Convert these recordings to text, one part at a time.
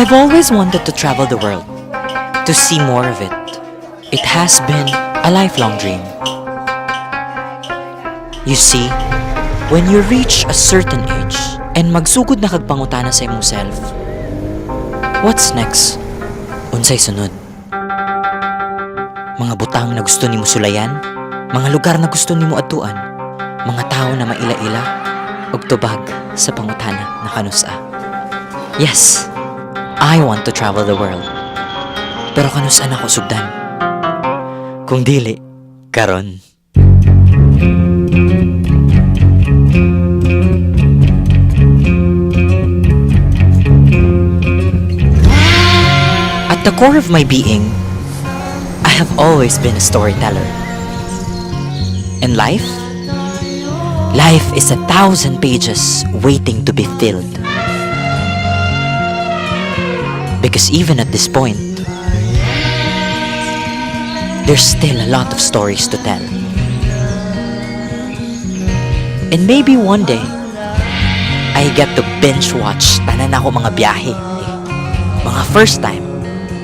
I've always wanted to travel the world, to see more of it. It has been a lifelong dream. You see, when you reach a certain age and magsugod na kag pangutana sa imong self, what's next? Unsay sunod? Mga butang na gusto nimo sulayan, mga lugar na gusto nimo adtuan, mga tao na maila-ila, ug tubag sa pangutana na kanusa. Yes, I want to travel the world. Pero kanusa na ko sugdan? Kung dili, karon. At the core of my being, I have always been a storyteller. And life? Life is 1,000 pages waiting to be filled. Because even at this point, there's still a lot of stories to tell. And maybe one day, I get to binge watch tanan ako mga biyahe. Mga first time,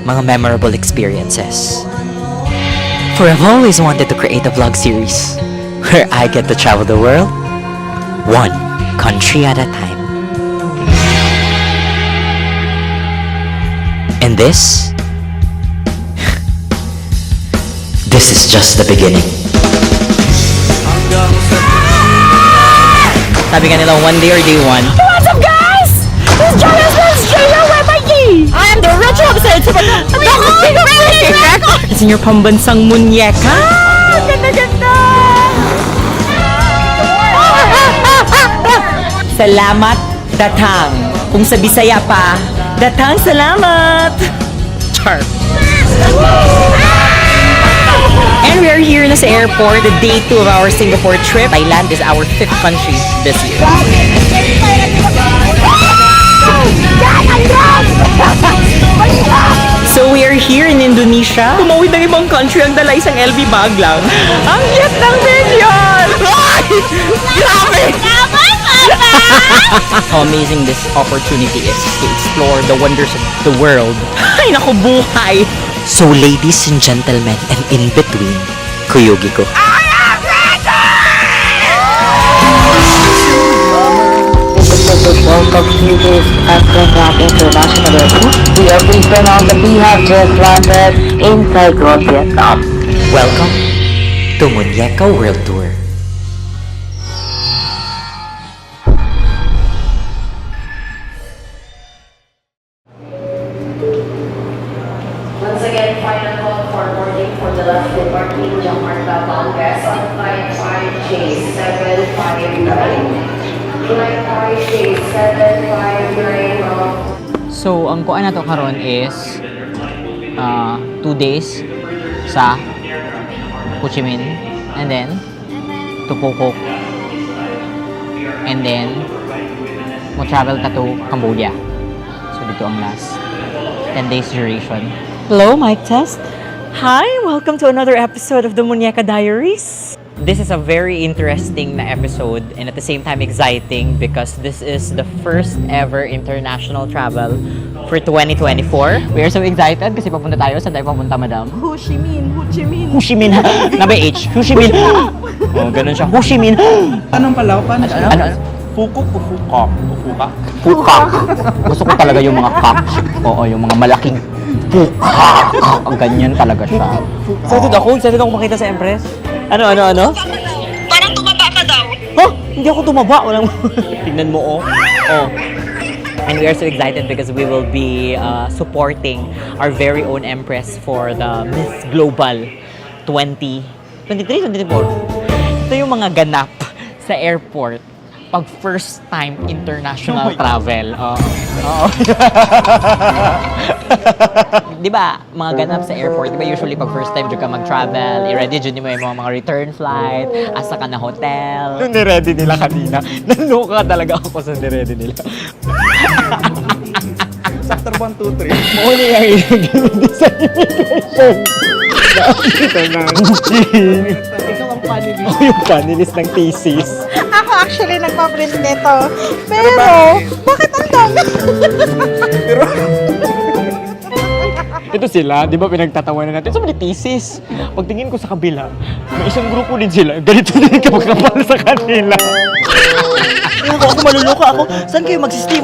mga memorable experiences. For I've always wanted to create a vlog series where I get to travel the world one country at a time. And this is just the beginning. Sabi nga nila, one day or day one. What's up, guys? This is Jonas Australia YYG. I am the retro episode to the It's in your pambansang munyeka. Ah, ganda ganda. Salamat, datang. Kung sa Bisaya pa, datang salamat. Char. And we are here na sa airport, the day 2 of our Singapore trip. Thailand is our fifth country this year. So we are here in Indonesia. Tumawid ng ibang country ang dala isang LV bag lang. Ang cute ng minion! Ay! Grabe! How amazing this opportunity is to explore the wonders of the world. Ay, naku, buhay! So ladies and gentlemen and in between, kuyugi ko. Welcome to this Astronaut International Airport. We are pleased to announce that we have just landed in Saigon, Vietnam. Welcome to Munyeka World Tour. Once again, final call for boarding for the last departing Jakarta bound vessel flight 5J759. Flight 5J759 So, ang kuan nato karon is 2 days sa Ho Chi Minh and then to Phu Quoc and then mo travel ta to Cambodia. So, dito ang last 10 days duration. Hello, mic test. Hi, welcome to another episode of the Munyeka Diaries. This is a very interesting na episode and at the same time exciting because this is the first ever international travel for 2024. We are so excited kasi papunta tayo. Saan tayo papunta, madam? Ho Chi Minh, Ho Chi Minh. Ho Chi Minh. Nabe H. Ho Chi Minh. Oh, ganun siya. Ho Chi Minh. Anong palaw? Paano siya? Ano, ano? Fukok o fukok? O fukak? Pukak. Gusto ko talaga yung mga kak. Oo, yung mga malaking pukak. Ang ganyan talaga siya. Excited ako. Excited ako makita sa Empress. Ano, ano, ano? Parang tumaba ka daw. Huh? Hindi ako tumaba. Walang. Tignan mo, oh. Oh. And we are so excited because we will be supporting our very own Empress for the Miss Global 2023, 24. Ito yung mga ganap sa airport pag first time international travel. Oo. Oo. Di ba, mga ganap sa airport, di ba usually pag first time jud ka mag-travel, i-ready jud nimo yung mga return flight, asa ka na hotel. Nung niready nila kanina, naloka talaga ako sa niready nila. Chapter 1, 2, 3. Mao ni ang inyong sa immigration. Nakita ng Ikaw ang panelist. Ako yung panelist ng thesis. Ako Actually nagpa-print nito. Pero, bakit ang dami? Ito sila, di ba pinagtatawanan natin? So many thesis. Pagtingin ko sa kabila, may isang grupo din sila. Ganito din kapagkapal sa kanila. Ako, maluluka ako. Saan kayo magsistay?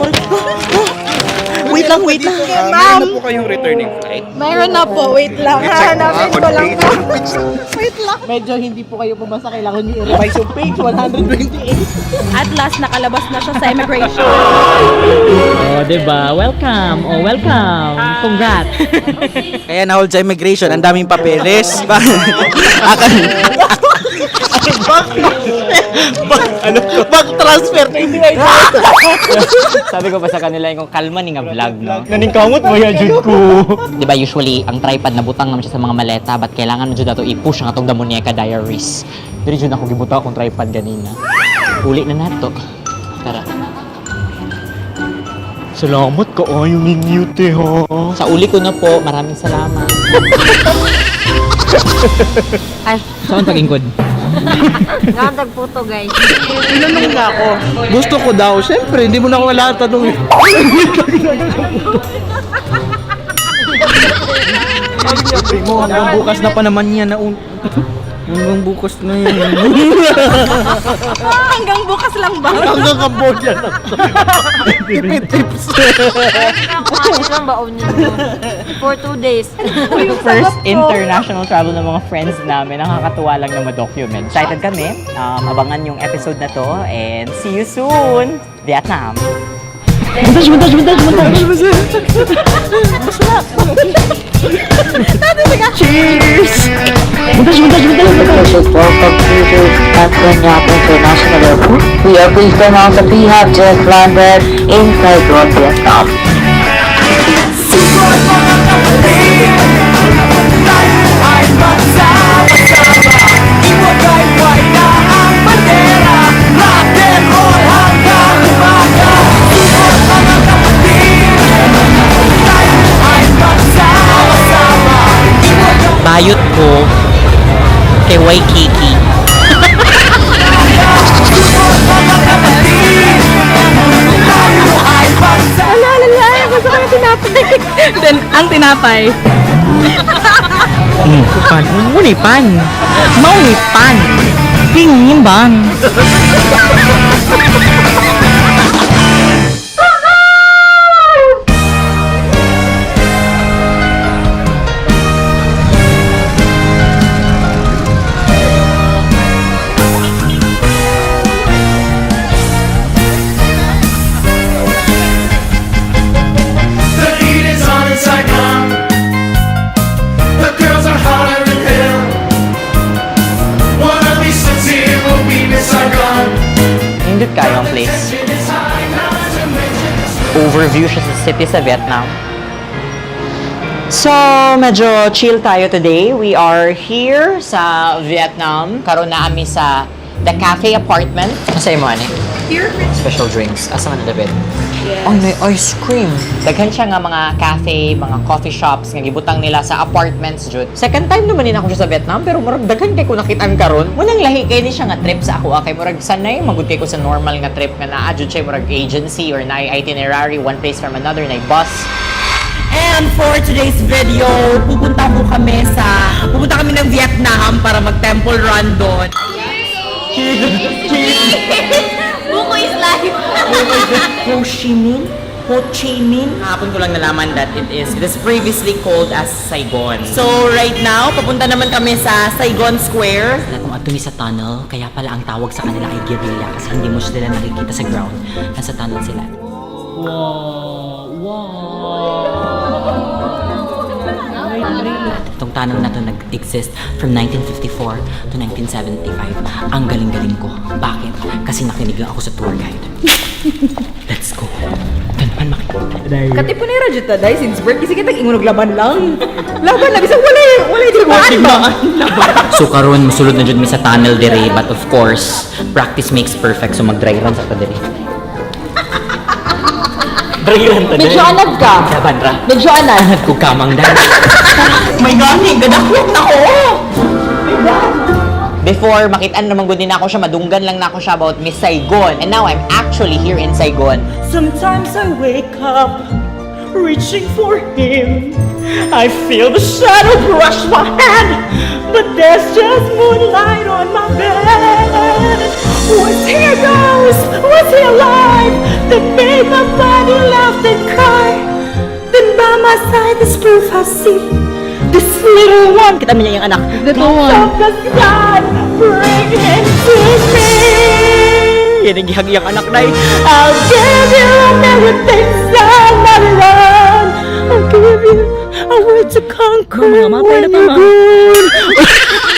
Wait lang, wait lang. Ma'am, Meron na po kayong returning flight? Mayroon na po. Wait lang. I-check mo Hanapin nga ko lang po. kung page. Wait lang. Medyo hindi po kayo pumasa, kailangan nyo i-revise yung page 128. At last, nakalabas na siya sa immigration. Oh, 'di ba? Welcome. Oh, welcome. Congrats. Kaya na-hold sa immigration, ang daming papeles. Akan Back transfer na hindi may Sabi ko pa sa kanila yung kalma ni nga vlog, no? Naningkamot mo yan, jud ko. 'Di ba usually ang tripod nabutang naman siya sa mga maleta, but kailangan mo jud ato i-push ang atong The Muñeca Diaries. Diri jud ako gibuta akong tripod ganina. Uli na nato. Tara. Salamat ka, ay, yung ninyo, te, ha? Sa uli ko na po, maraming salamat. Ay, Saan pag-ingkod? nagputo, guys. Tinanong na ako. Gusto ko daw. Siyempre, hindi mo na ako kailangan tanongin. Mo, hanggang bukas na pa naman yan na Hanggang bukas na yan. Hanggang bukas lang ba? Hanggang Cambodia na. Tipid tips. Kumain lang baon niyo for 2 days. First international travel ng mga friends namin. Nakakatuwa lang na ma-document. Excited kami. Abangan yung episode na to and see you soon! Vietnam! Montage, montage, montage, montage! Cheers! Montage, montage, montage, montage! Welcome to the Tanzania International Airport. We are pleased to announce that we have just landed in Saigon, Vietnam. Bayot ko kay Waikiki. Ala, ala, ala. Gusto ko yung tinapay. Then, ang tinapay. Pan, muni pan. Mauni pan. Pingin ban. The heat is on in Saigon. The girls are hotter than hell. One of these here will be Miss Saigon. Nindot kayo ang place. Overview siya sa city sa Vietnam. So, medyo chill tayo today. We are here sa Vietnam. Karon na kami sa The Cafe Apartment. Asa mo, ani? Special drinks. Asa man na, David? Yes. Oh, may ice cream. Daghan siya nga mga cafe, mga coffee shops nga gibutang nila sa apartments jud. Second time naman din ako siya sa Vietnam pero murag daghan kay ko nakitaan karon. Munang lahi kay ni siya nga trip sa ako ah, kay murag sanay magud kay ko sa normal nga trip nga naa jud siya murag agency or naay itinerary one place from another naay bus. And for today's video, pupunta po kami sa pupunta kami ng Vietnam para mag-temple run doon. Buko is life! Ho Chi Minh? Ho Chi Minh? Kahapon ko lang nalaman that it is previously called as Saigon. So right now, papunta naman kami sa Saigon Square. Kung ato sa tunnel, kaya pala ang tawag sa kanila ay guerrilla kasi hindi mo sila nakikita sa ground. Nasa tunnel sila. Wow! Wow! Itong tunnel na to nag-exist from 1954 to 1975. Ang galing-galing ko. Bakit? Kasi nakinig lang ako sa tour guide. Let's go. Ito naman makikita. Katipunera jud ta day since birth kasi kitang ingunog laban lang. Laban lang bisag wala wala digmaan ba. So karon musulod na jud mi sa tunnel dire, but of course, practice makes perfect, so mag-dry run sa ta dire. Dry run ta dire. Medyo anad ka. Laban ra. Medyo anad. Anad ko kamang dahil. My God, gadakwit na ko! My God! Before, makitaan naman gud nako siya, madunggan lang nako siya about Miss Saigon. And now, I'm actually here in Saigon. Sometimes I wake up reaching for him. I feel the shadow brush my hand, but there's just moonlight on my bed. Was he a ghost? Was he alive? That made my body laugh and cry. Then by my side, this proof I see. This little one. Kita mo niya yung anak. Little one. Of the sky, bring him to me. Yan ang gihag iyang anak na. I'll give you everything I'll never run. I'll give you a way to conquer Mga matay when na you're tama. gone.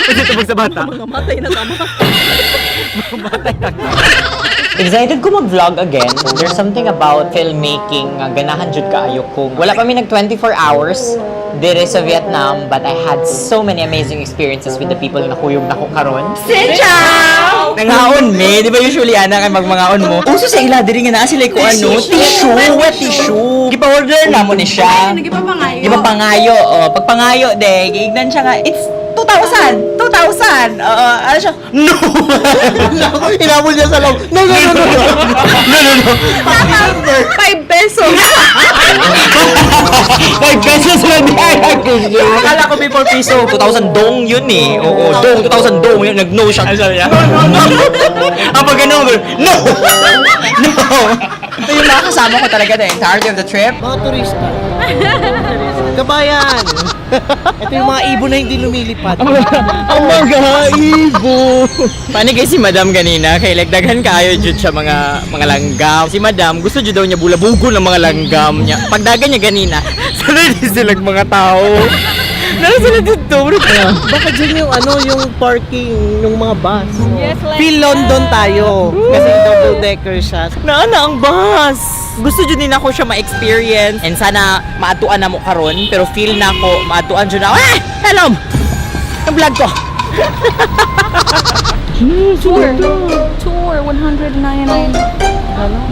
Pwede tubog sa bata. Mga matay na tama. Excited ko mag-vlog again. There's something about filmmaking nga ganahan jud kaayo ko. Wala pa mi nag 24 hours dire sa Vietnam, but I had so many amazing experiences with the people na kuyog nako karon. Xin chào! Nangaon me, di ba usually ana kay magmangaon mo? Uso sa ila diri nga naa sila ko ano, tissue, wet tissue. Gipa-order na mo ni siya. Gipapangayo. Gipapangayo, oh. Pagpangayo de, giignan siya nga, it's 2,000! 2,000! Oo, ano siya? No! Hinabol niya sa loob. No, no, no, no. No, no, no. 5 pesos. 5 pesos lang di ay. Akala ko before piso. 2,000 dong yun eh. Oo, dong, 2,000 dong yun. Nag-no siya. Ano sabi niya? No, no, no. Ang pag ganun, no! No! Ito yung mga kasama ko talaga the entirety of the trip. Mga turista. Kabayan! Ito yung mga ibon na hindi lumilipad. Ang mga ibon! Paano kay si Madam ganina? Kay like daghan kaayo jud siya mga langgam. Si Madam gusto jud daw niya bulabugon ng mga langgam niya. Pagdagan niya ganina, sanay din silang mga tao. Nara sila dito, bro. Baka dyan yung ano, yung parking ng mga bus. Yes, like Feel London tayo. Kasi double decker siya. Naa na ang bus. Gusto jud nila ko siya ma-experience and sana maatuan na mo karon, pero feel na ko maatuan jud na. Ah! Hello! Ang vlog ko. Tour. Tour, 199.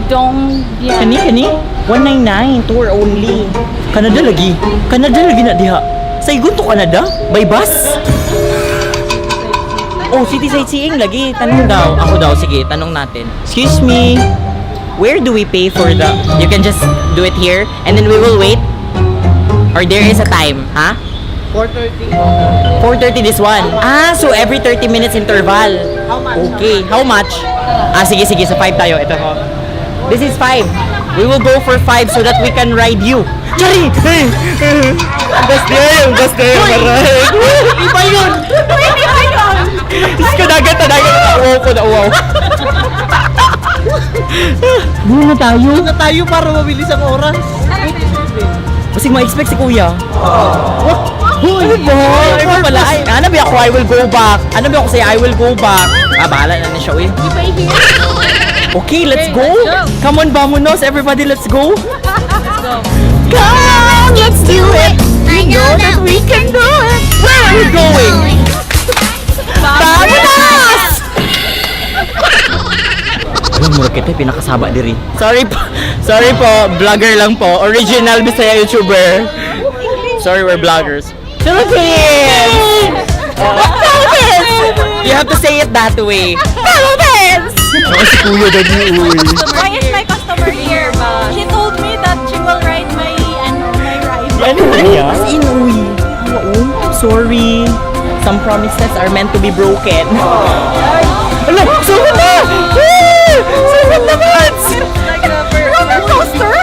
Dong Bien. Kani kani 199 tour only. Canada lagi. Canada lagi na diha. Saigon to Canada by bus. Oh, city sightseeing lagi. Tanong daw. Ako daw, sige, tanong natin. Excuse me. Where do we pay for the... You can just do it here and then we will wait. Or there is a time, ha? 4:30. 4:30 this one. Ah, so every 30 minutes interval. How much? Okay, how much? Ah, sige, sige. So 5 tayo. Ito ko. This is 5. We will go for 5 so that we can ride you. Chari! Basta yun, basta yun. Iba yun! Iba yun! Diyos ko, dagat na dagat. Nauwaw ko, nauwaw. Doon na tayo. Doon na tayo para mabilis ang oras. Basig ma-expect si kuya. Huy! Ano ba? Ano pala? Ay, ano ba ako? I will go back. Ano ba ako sa'yo? I will go back. Ah, bahala na ni siya, uy. Okay, let's go. Come on, vamonos. Everybody, let's go. Let's go. Come, let's do it. I know that we can do it. Where are we going? Vamonos! Ayun, mura kita, pinakasaba diri. Sorry po. Sorry po, vlogger lang po. Original Bisaya YouTuber. Sorry, we're vloggers. Philippines! Philippines! You have to say it that way. Philippines! Si Kuya Dani, uy. Why is my customer here? She told me that she will ride my, ano, my ride. Ano niya? As in, uy. Oo, sorry. Some promises are meant to be broken. Ala, sugod na! Ah! Sugod na, Mads! Like a roller coaster?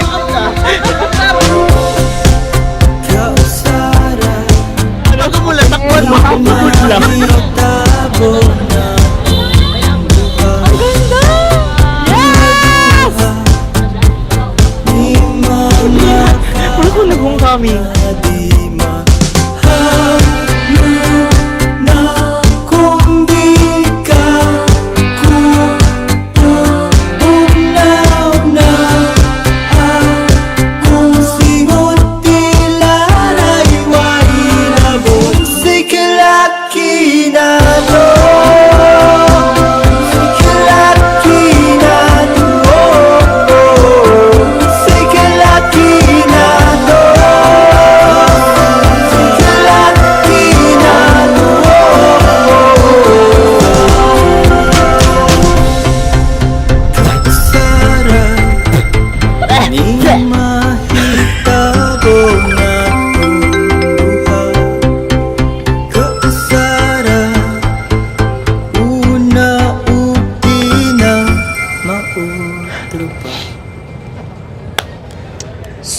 Ano mo lang, takbuhan mo. Lang. Ang ganda! Yes! Wala ko nag-homecoming. Na kung di ka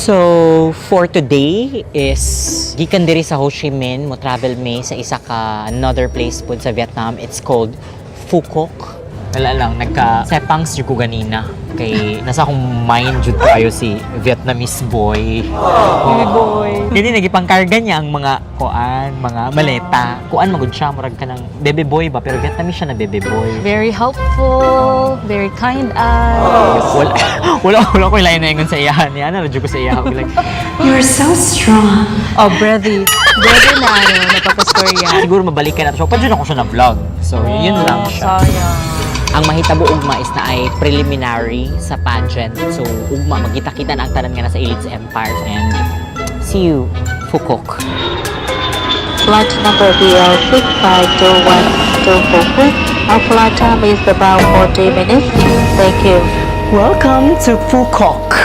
So, for today is gikan diri sa Ho Chi Minh, mo travel mi sa isa ka another place pod sa Vietnam. It's called Phu Quoc. Wala lang, nagka sepangs jud ko ganina. Kay nasa akong mind jud kayo si Vietnamese boy. Baby boy. Gani nagipangkarga niya ang mga kuan, mga maleta. Kuan magud siya murag ka ng baby boy ba, pero Vietnamese siya na baby boy. Very helpful, very kind eyes. Wala wala wala ko lain na ingon sa iya niya. Ano jud ko sa iya like You're so strong. Oh, breathy. Breathy na ano, napapastorya. Siguro mabalikan na to siya. Pa ako siya na vlog. So, yun lang siya. Sayang. Ang mahitabo ugma is na ay preliminary sa pageant. So, ugma, magkita-kita na ang tanan nga nasa Elites Empire. And see you, Phu Quoc. Flight number BL6521 to Phu Quoc. Our flight time is about 40 minutes. Thank you. Welcome to Phu Quoc.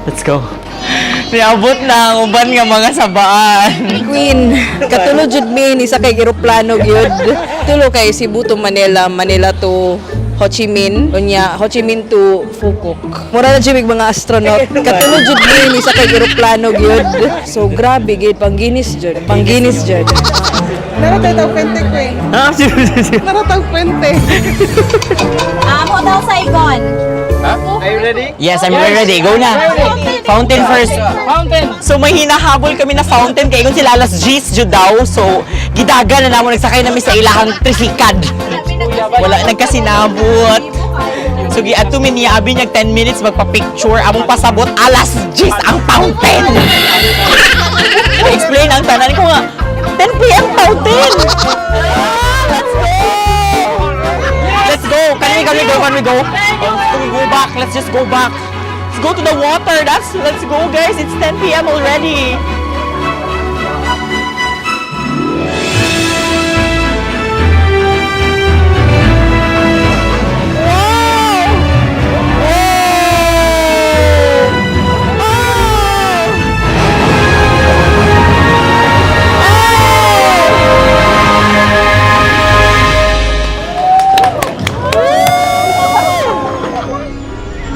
Let's go. Niabot na ang uban nga mga sabaan. Queen, katulog jud mi ni sa kay eroplano gyud. Tulo kay Cebu to Manila, Manila to Ho Chi Minh, unya Ho Chi Minh to Phu Quoc. Mura na jud mig mga astronaut. Katulog jud mi ni sa kay eroplano gyud. So grabe gyud pangginis jud, pangginis jud. Naratag puente, Queen. Ah, sige. Naratag puente. Amo daw Saigon. Are you ready? Yes, I'm ready. Go na. Fountain first. Fountain! So may hinahabol kami na fountain kay ingon sila alas 10 jud daw. So gidagan na namo, nagsakay nami sa ilahang trisikad. Wala nagkasinabot. So giadto mi niya abi niya 10 minutes magpa-picture among pasabot alas 10 ang fountain. Explain ang tanan ko nga 10 PM fountain. Ah, let's go. Let's go. Can we go? Can we go? Oh, can we go back? Let's just go back. Let's go to the water. That's let's go, guys. It's 10 p.m. already. Wow! Oh! Oh!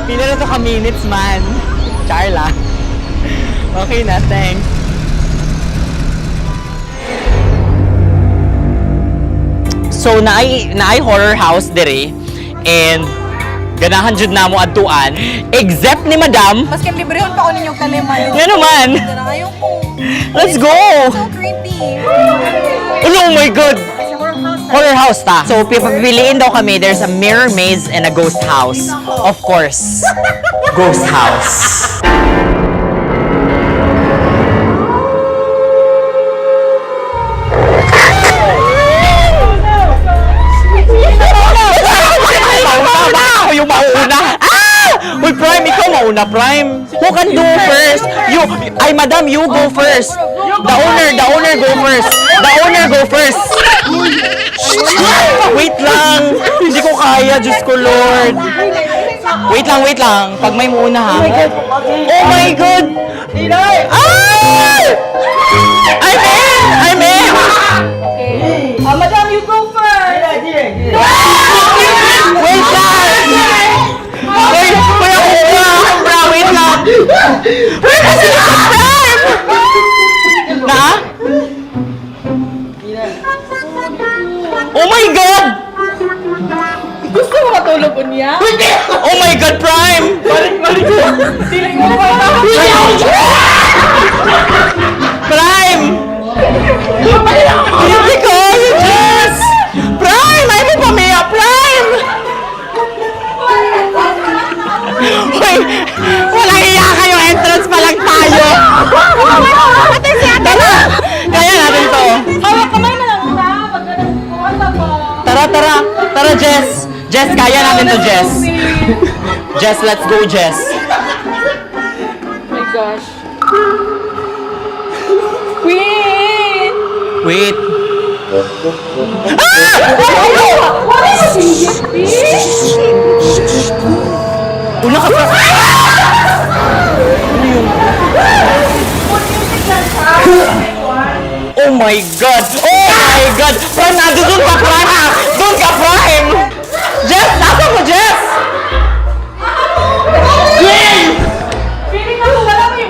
Pila na to ka minutes man. Charla. Okay na, thanks. So naay horror house dire and ganahan jud namo adtuan except ni Madam. Maski librehon pa ko ninyo kalimay. Nga naman. Ayoko. Let's go. So creepy. Oh my God. Horror house ta. So pipiliin daw kami, there's a mirror maze and a ghost house. Of course. Ghost house. Mauna ako yung mauna. Ah! Uy, Prime, ikaw mauna, Prime. Who can do first? You, ay, madam, you go first. The owner go first. The owner go first. Wait lang. Hindi ko kaya, Diyos ko, Lord. Wait lang, wait lang. Pag may muna, ha? Oh my God! Ah! I'm in! I'm in! Ah, madam, you go first! Wait lang! Wait, wait, ako pa! Bra, wait lang! Wait, kasi naka-prime! Na? Oh my God! Gusto mo matulog unya? Oh my God, Prime! Balik, balik ko! Prime! Hindi ko! Yes! Prime! Ay mo pa, Mia! Prime! Uy! Walang iya kayo! Entrance pa lang tayo! Tara! Kaya natin to! Hawak kamay na lang ta. Pag Tara, tara! Tara, Jess! Jess, kaya natin to, Jess! Jess, let's go, Jess! Oh my gosh. Queen! Wait! Una ka pa! Ano yun? Oh my God! Oh my God! Prime, nandun doon ka, Prime! ah! Doon ka, Prime! Jess! Nasa mo, Jess? Queen! Feeling ako wala may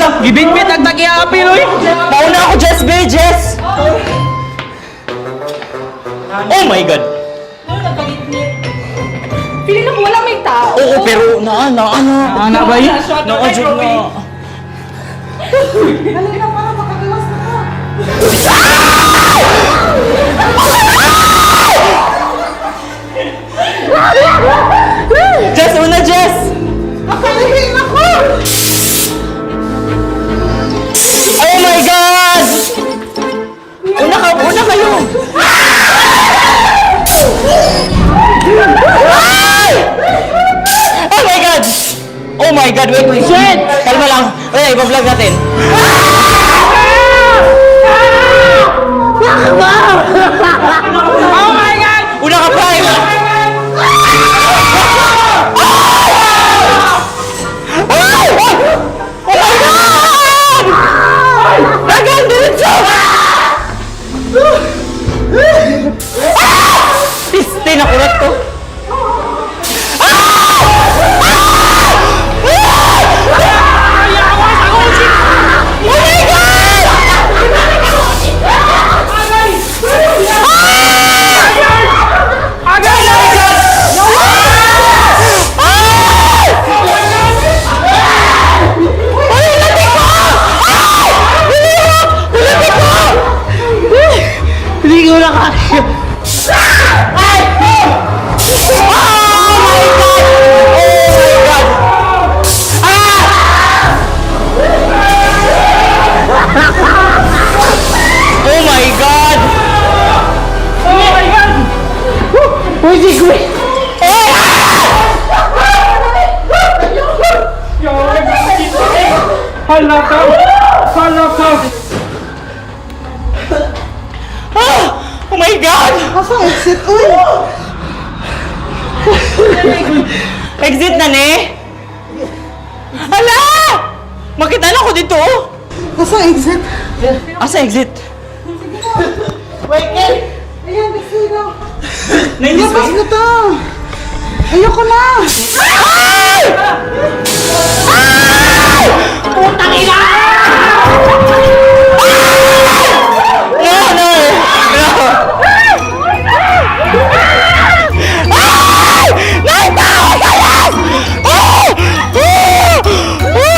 Hala, gibitbit ang tagiapil oy. Mauna ako, Jess, be, Jess. Oh my God. Feeling na wala may tao. Oo, pero na na ano. Na ba yun? Na jud na. Dali na para makagawas na ka. Jess, una, Jess. Nakalihin ako! Oh my God! Una ka, una kayo. Ay! Oh my God! Oh my God, wait, wait. Shit! Kalma lang. Wait, iba-vlog natin. Oh my God! Una ka, Prime! Ay! Oh my God! Dagan, diretso! Ah! Piste, nakurat ko. Oh my God! Hindi ko na kaya. Ay! Oh my God! Oh my God! Ah! Oh my God! Oh my God! Uy, si Gwen! Hala ka! Hala ka! Ah! Oh my God! Asa exit? Uy! Exit na ni! Hala! Makita na ako dito! Asa exit? Asa exit? Ayan, exit na. Labas na to! Ayoko na! No, no! No! Ay! May tao sa labas! Oh! Oh! Oh!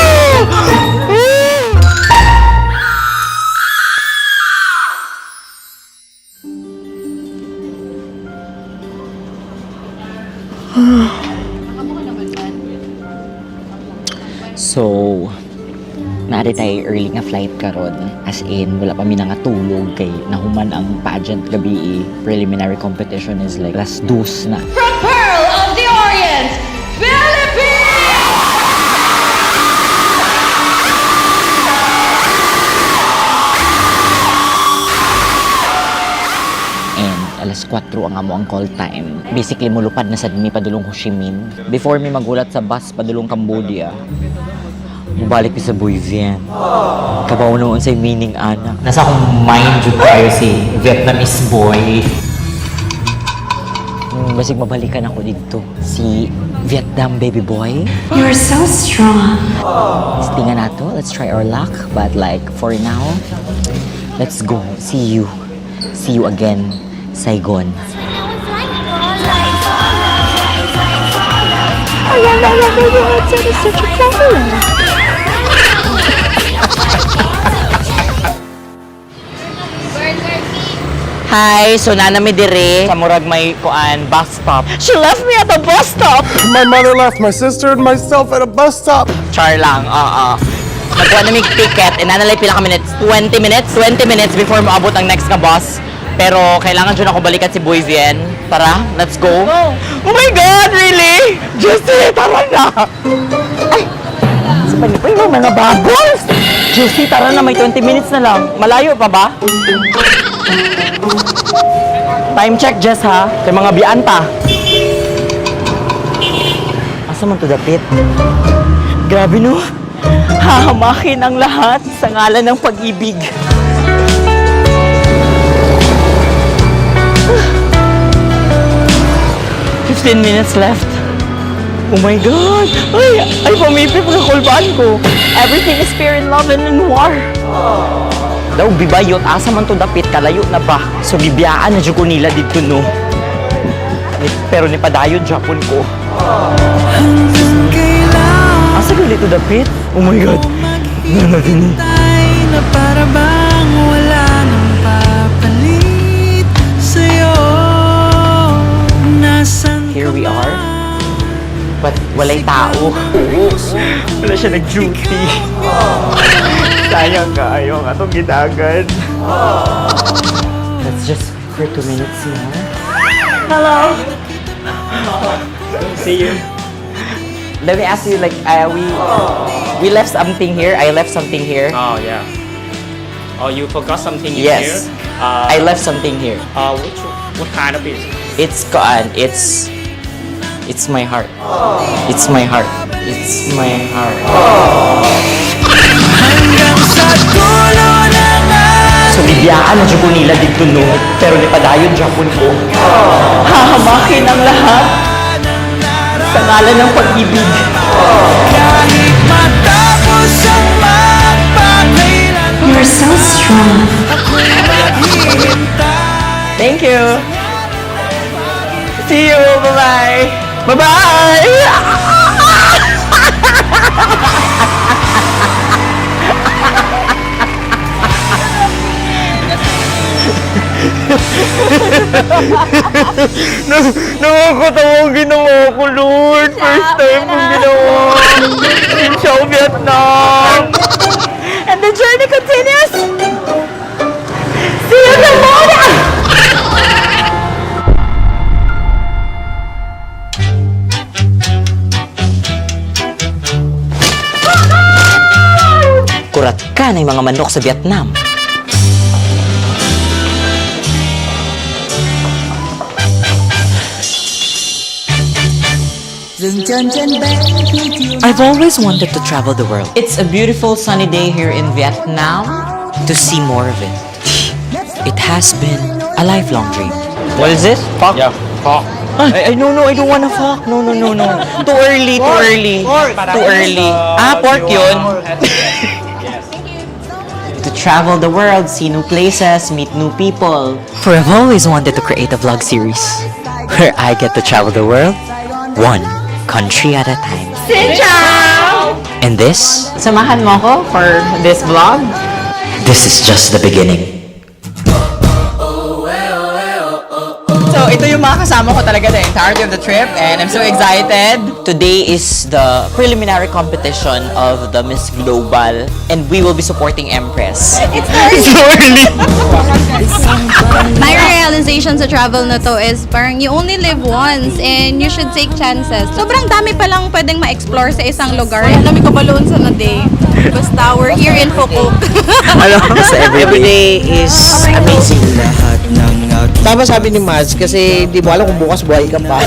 Oh! So, naari tayo early nga flight karon. As in, wala pa mi nangatulog kay nahuman ang pageant gabi eh. Preliminary competition is like last dos na. From Pearl of the Orient, Philippines! And alas 4 ang amo ang call time. Basically, mulupad na sad mi padulong Ho Chi Minh. Before mi magulat sa bus padulong Cambodia, mubalik mi sa Bui Vien. Kabaw noon sa meaning ana. Nasa akong mind jud kayo si Vietnamese boy. Basig mabalikan ako dito. Si Vietnam baby boy. You're so strong. Tingnan nato. Let's try our luck. But like, for now, let's go. See you. See you again, Saigon. Hi, so nana mi dire sa murag may kuan bus stop. She left me at the bus stop. My mother left my sister and myself at a bus stop. Char lang, oo. Nagkuha na mig ticket and nanalay pila ka minutes, 20 minutes, 20 minutes before moabot ang next nga bus. Pero kailangan dyan ako balikan si Boy Vien. Tara, let's go. Oh my God, really? Justy, tara na! Ay! Sa panipay mo, mga bubbles! Justy, tara na, may 20 minutes na lang. Malayo pa ba? Time check, Jess, ha? Kay mga bian pa. Asa man to dapit? Grabe no. Hahamakin ang lahat sa ngalan ng pag-ibig. 15 minutes left. Oh my God! Ay, ay, pumipip kakulbaan ko. Everything is fair in love and in war. Daw, bibayot, asa man to dapit, kalayo na ba? So, gibiyaan na jud ko nila dito, no? Pero ni padayon, Japon ko. Asa ko dito dapit? Oh my God! Nana din eh. Na para bang wala nang papalit sa'yo. Nasaan Here we are. But walay tao. Wala siya nag-duty. Sayang kaayo ang atong gidagan. Let's just for 2 minutes more. Hello! See you. Let me ask you, like, we left something here. I left something here. Oh yeah. Oh, you forgot something in Yes. here? I left something here. Which what kind of is? It's kaan. It's my heart. It's my heart. It's my heart. Hanggang sa dulo ng So, bibiyaan na jud ko nila dito, no? Pero ni padayon, Japon ko. Hahamakin ang lahat sa ngalan ng pag-ibig. Kahit matapos ang magpakailan You're so strong. Ako'y maghihintay. Thank you. See you! Bye-bye! Bye-bye! Nakakatawa ang ginawa ko, Lord. First time kong ginawa. Ciao, Vietnam! And the journey continues. See you tomorrow. Kurat ka ng mga manok sa Vietnam. I've always wanted to travel the world. It's a beautiful sunny day here in Vietnam to see more of it. It has been a lifelong dream. What is this? Fuck? Yeah. Pork. Ay, ay, no, I don't wanna fuck. No. Too early, too early. Too early. Ah, pork yun. To travel the world, see new places, meet new people. For I've always wanted to create a vlog series where I get to travel the world one country at a time. Xin chào! And this, Samahan mo ko for this vlog? This is just the beginning. So, ito yung mga kasama ko talaga the entirety of the trip and I'm so excited. Today is the preliminary competition of the Miss Global and we will be supporting Empress. It's early. My realization sa travel na to is parang you only live once and you should take chances. Sobrang dami palang pwedeng ma-explore sa isang lugar. Ang dami kabaloon sa na day. Basta we're here in Phu Quoc. Sa Every day is amazing. Tama sabi ni Mads, kasi di mo alam kung bukas buhay ka pa.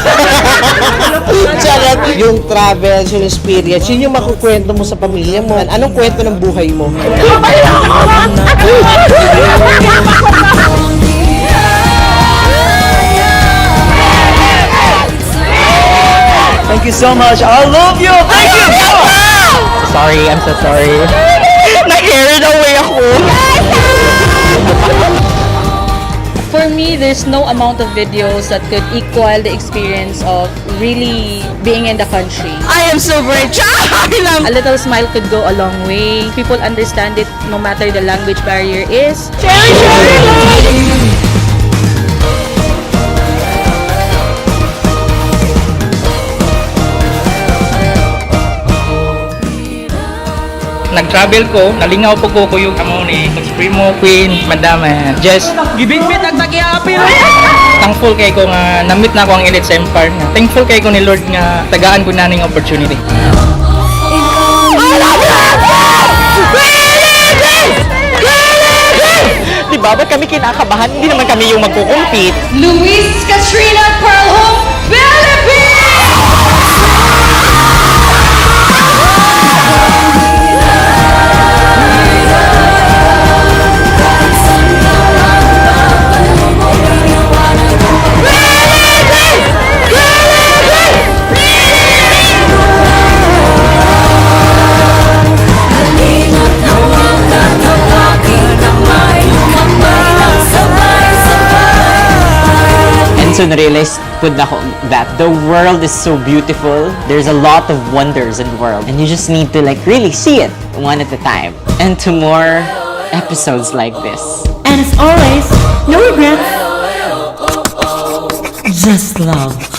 Charot. Yung travels, yung experience, yun yung makukwento mo sa pamilya mo. Anong kwento ng buhay mo? Thank you so much. I love you. Thank you. Sorry, I'm so sorry. Na-carried away ako. For me, there's no amount of videos that could equal the experience of really being in the country. I am so brave. A little smile could go a long way. People understand it no matter the language barrier is. Cherry, cherry. Nag-travel ko, nalingaw po ko yung amo ni Supremo Queen, Madam Jess. Gibitbit ang tagiapil. Thankful kay ko nga na-meet na ako ang Elite sa Empire nga. Thankful kay ko ni Lord nga tagaan ko na ning opportunity. Di ba? Ba't kami kinakabahan? Hindi naman kami yung magkukumpit. Luis Katrina Pearl Philippines! So na-realize pud nako that the world is so beautiful. There's a lot of wonders in the world. And you just need to, like, really see it one at a time. And to more episodes like this. And as always, no regrets. Just love.